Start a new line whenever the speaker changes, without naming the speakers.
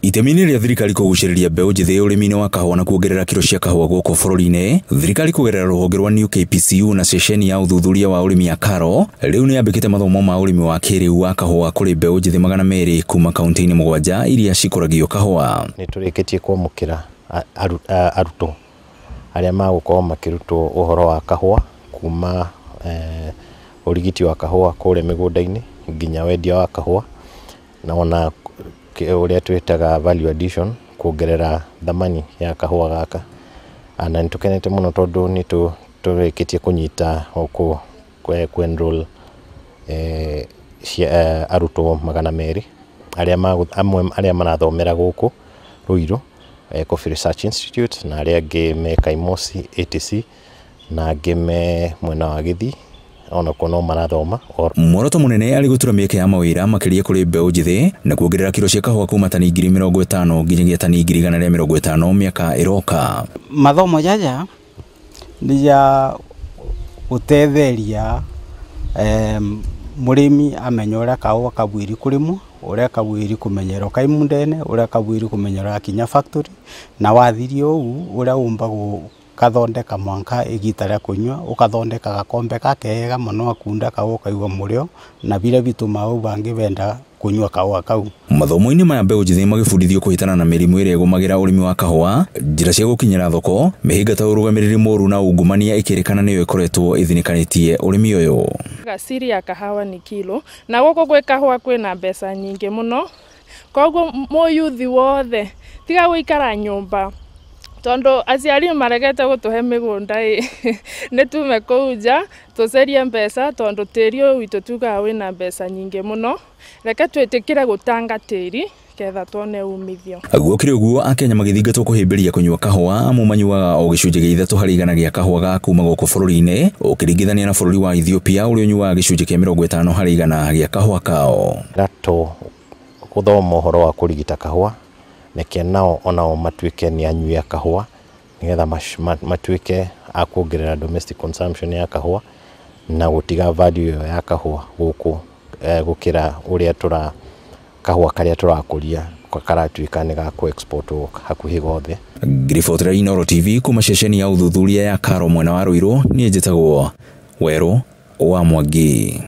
Itemi-inĩ rĩa thirikari kũgucĩrĩria mbeũ njĩthĩ ũrĩmi-inĩ wa kahũa na kuongerera kiro cia kahũa gũkũ bũrũri-inĩ, thirikari kũgerera rũhonge rwa New KPCU na ceceni ya ũthuthuria wa ũrĩmi ya KALRO rĩu nĩ yambĩkĩte mathomo ma ũrĩmi wa kĩrĩu wa kahũa kũrĩ mbeũ njĩthĩ 200 kuma kaunti-inĩ 7 iria cikũragio kahũa.
Nĩ tũrĩkĩtie kwamũkĩra arutwo arĩa magũkorwo makĩrutwo ũhoro wa kahũa kuma ũrigiti wa kahũa kũrĩa mĩgũnda-inĩ nginya wendia wa kahũa na ona ũrĩa twĩtaga value addition, kuongerera thamani ya kahũa gaka. Na nĩ tũkenete mũno tondũ nĩ tũrĩkĩtie kũnyita kũ enroll arutwo 200 arĩa amwe arĩa marathomera gũkũ Ruiru Coffee Research Institute na arĩa angĩ me Kaimosi ATC na angĩ me mwena wa Gĩthii onakuo no marathoma.
Muoroto mũnene arĩ gũtura mĩeke ya mawĩra makĩria kũrĩ mbeũ njĩthĩ na kuongerera kiro cia kahũa kuma tani 50,000 nginyagia tani 150,000 mĩaka ĩroka.
Mathomo jaja nĩ ya gũtetheria mũrĩmi amenye ũrĩa kahũa kabwĩri kũrĩmwo, ũrĩa kabwĩri kũmenyerwo kai mundene, ũrĩa kabwĩri kũmenyerwo akinya factory, na wathirie ũũ ũrĩa ũmbagwo kathondeka mwanka igita rĩa kunyua ukathondeka gakombe gakega muno akunda kahũa kaigua mũrĩo na bira bituma au bangi benda kunyua kahũa kau.
Mathomo-inĩ maya mbeũ njĩthĩ magĩbundithio kũhĩtana na mĩrimũ ĩrĩa ĩgũmagĩra ũrĩmi wa kahũa, njĩra cia gũkinyĩra thoko, mĩhĩnga ta ũrũgamĩrĩri mũru na ungumania ĩkĩrĩkana nĩyo ĩkoretwo ĩthinĩkanĩtie ũrĩmi ũyũ.
Siri ya kahawa ni kilo na gũkũ gwĩ kahũa kwĩna mbeca nyingĩ mũno, koguo mũyuthi wothe tiga gũikara nyũmba tondu aciari maregete gutuhe migunda ĩ nĩ tume kũu nja tũcerie mbeca tondu tĩri ũyũ witũ tugaga wĩna mbeca nyingĩ mũno, reke twĩtĩkĩre gũtanga tĩri ketha tuone umithio.
Gũkĩrĩ ũguo Akenya magĩthingatwo kũhĩmbĩria kũnyua kahũa amu manyuaga o gĩcunjĩ gĩa 3 harĩ igana gĩa kahũa ga kuma gũkũ bũrũri-inĩ ũkĩringithania na bũrũri wa Ethiopia ũrĩa ũnyuaga gĩcunjĩ kĩa 50 harĩ igana gĩa kahũa kao.
Rato gũthoma ũhoro wa kũrigita kahũa neke nao onao matuĩke nĩ anyui a kahũa nĩgetha matuĩke a kuongerera domestic consumption ya kahũa na gũtiga value ĩyo ya kahũa gũkũ gũkĩra ũrĩa tũra kahũa karĩa tũrakũria karatuĩka nĩ ga kũ-export hakuhĩ gothe.
Ngiribotera Inooro TV kuma ceceni ya ũthuthuria ya KALRO mwena wa Ruiru, niĩ njĩtagwo Werũ wa Mwangi.